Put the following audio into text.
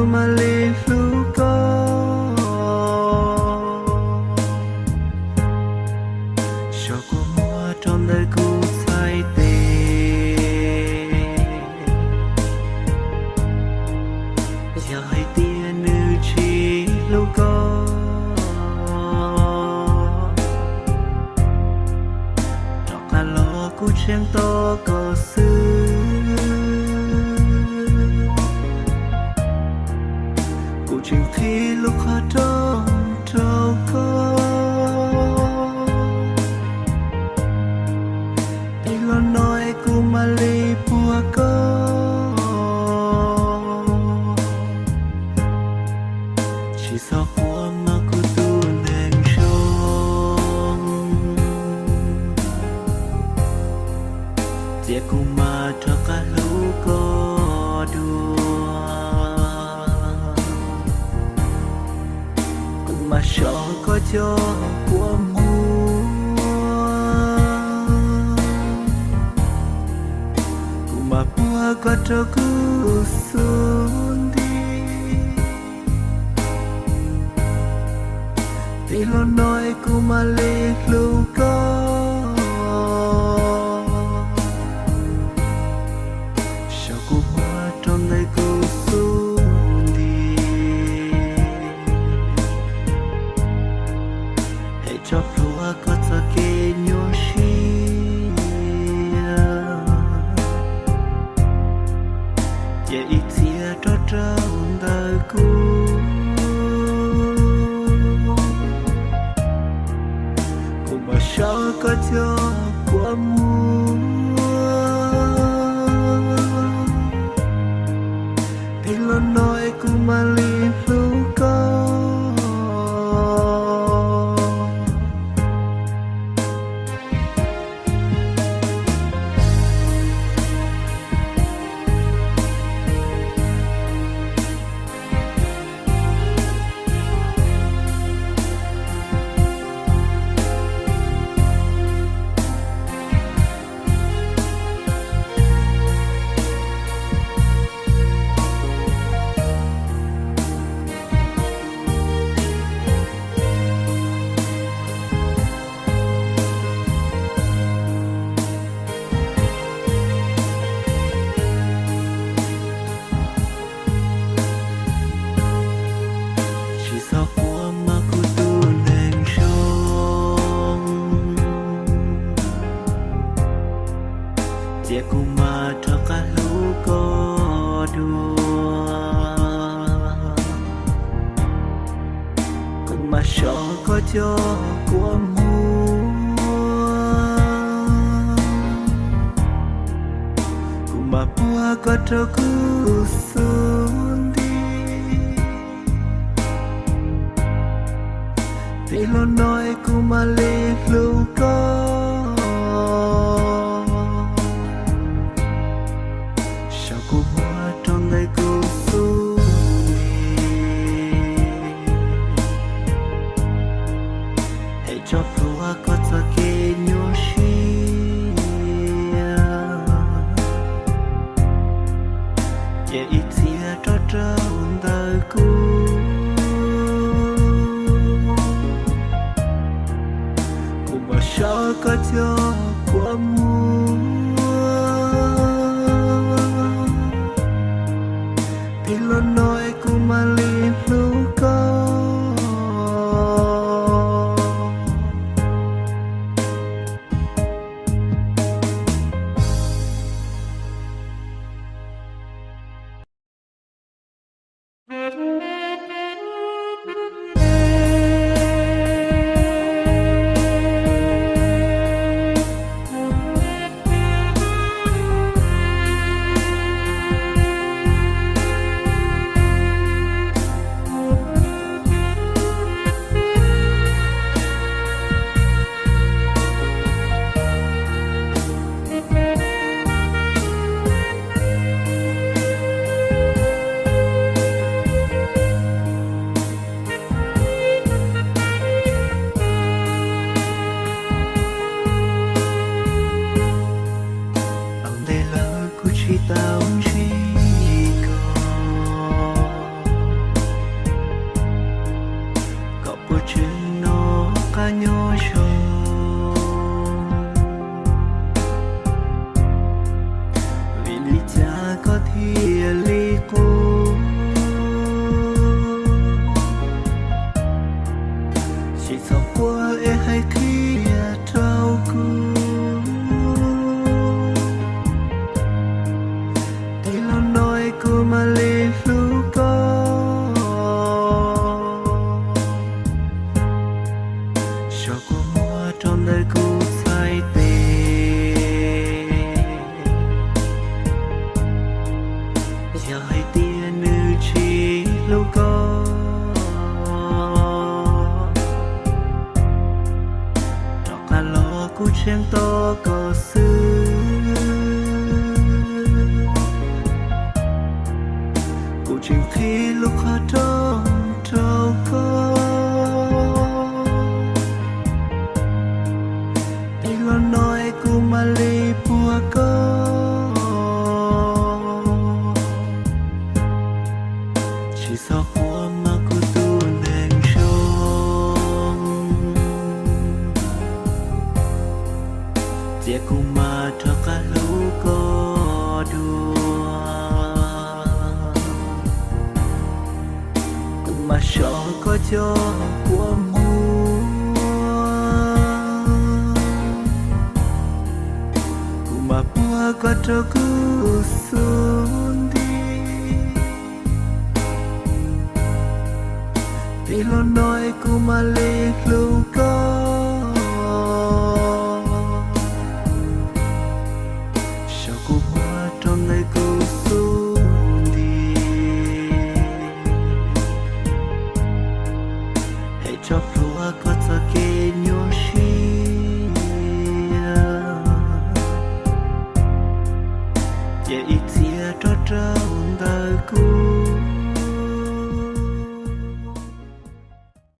kuv mam li hlub koj. Xyov kua muag rau ntawm kuv txhais tes, yog hais tias nws tsis hlub koj, rov qab los kuv tsheej tos koj xwb. Kuv tseem qhib lub qhov rooj rau koj, tig los no es kuv mam li puag koj. Tsis txhob quaj mog kuv tus neeg zoo, cia kuv mam rov qab hlub koj dua. Kuv mam soj koj cov kua muag, kuv mam puag koj rau kuv xub nti. Tig los no es kuv mam li hlub koj, xyov kua muag rau ntawm kuv xub nti, es tso plhuav koj txoj kev nyuaj siab, cia ib txhia rov rau ntawm kuv. Kuv mam soj koj cov kua muag, tig los no es kuv mam li hlub koj. Tsis txhob quaj mog kuv tus neeg zoo, cia kuv mam rov qab hlub koj dua. Kuv mam soj koj cov kua muag, kuv mam puag koj rau kuv xub nti. Tig los no es kuv mam li hlub koj, xyov kua muag rau ntawm kuv xub nti, es tso plhuav koj txoj kev nyuaj siab, cia ib txhia rov rau ntawm kuv. Kuv mam soj koj cov kua muag, tig los no es kuv mam li hlub koj. hlub koj, rov qab los kuv tseem tos koj xwb. Kuv tseem qhib lub qhov rooj rau koj, tej los no es kuv mam li puag koj. Tsis txhob quaj mas kuv tus neeg zoo, cia kuv mam rov qab hlub koj dua. Kuv mam soj koj cov kua muag, kuv mam puag koj rau kuv xub ntiag. Tej los no es kuv mam li hlub koj, soj kuv muag rau ntawm kuv xub ntiag. Es tso plhuav koj txoj kev nyuaj siab, cia ib txhia rov rau ntawm kuv.